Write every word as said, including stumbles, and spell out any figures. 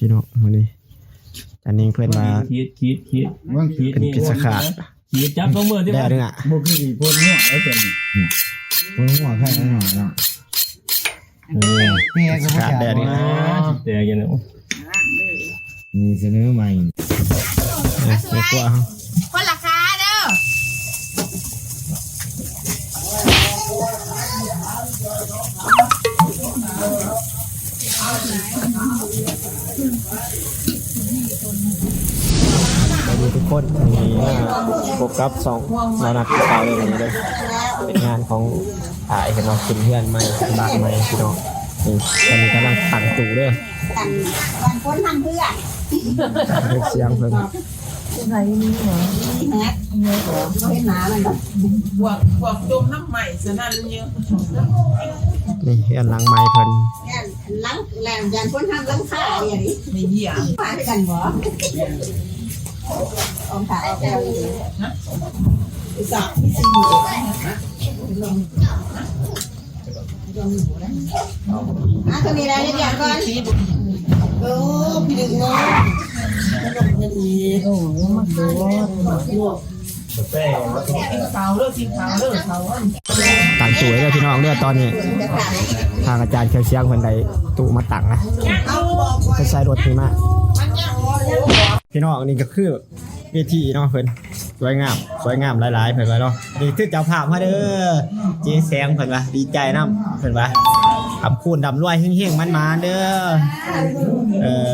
พี่น้องมื้อนี้ อาจารย์นิงเพิ่นว่า ขีดขีดขีด มันขีด เป็นพิษขาด ขีดจับลงมือที่ ได้ ว่า เด้ออ่ะ บ่คืออีโพนหัวแล้วตัวนี้ คนหัวไข่หน่อยเนาะ โอ้ เตี้ยก็ไม่ ขาดแดดนี่ ใช่ แต่กันเลย มีเสนอใหม่ เออไม่กลัว คนละค้าเด้อ สวัสดีทุกคนวันนี้มาพบกับสองเรานัดที่เก่าเลยวันนี้เลยเป็นงานของอ่าเห็นเราขึ้นเฮือนใหม่บ้านใหม่พี่น้องนี่ตอนนี้กำลังตั้งตู้เด้อ กันกันคนทำเพื่อ เรียกเสียงเพิ่น นี่ฮะเห็นหมามันเนาะ พวกพวกจมน้ำใหม่สนั่นเนี่ย นี่เฮือนหลังใหม่เพิ่น ย่านหลังแรงย่านคนทำหลังคาอย่างนี้ ไม่เหี้ย มาด้วยกันบ่อองถามเอาแก้วอีก อุตส่าห์ที่สี่ อ่ะก็มีอะไรเรียกอย่างก่อน เออพี่ดึงเนาะ โอ้มันโดน สีขาวเลือดสีขาวเลือดขาว ตั้งตู้ไว้เด้อพี่น้องเด้อตอนนี้ ทางอาจารย์เขียวเสียงเพิ่นได้ตู้มาตั้งนะเพิ่นใส่รถนี่มาพี่น้องนี่ก็คือเวทีเนาะเพิ่นสวยงามสวยงามหลายๆเพิ่นว่าเนาะนี่คือเจ้าภาพมาเด้อเจ๊แสงเพิ่นว่าดีใจนำเพิ่นว่าขอบคุณร่ำรวยเฮงๆมันๆเด้อเออ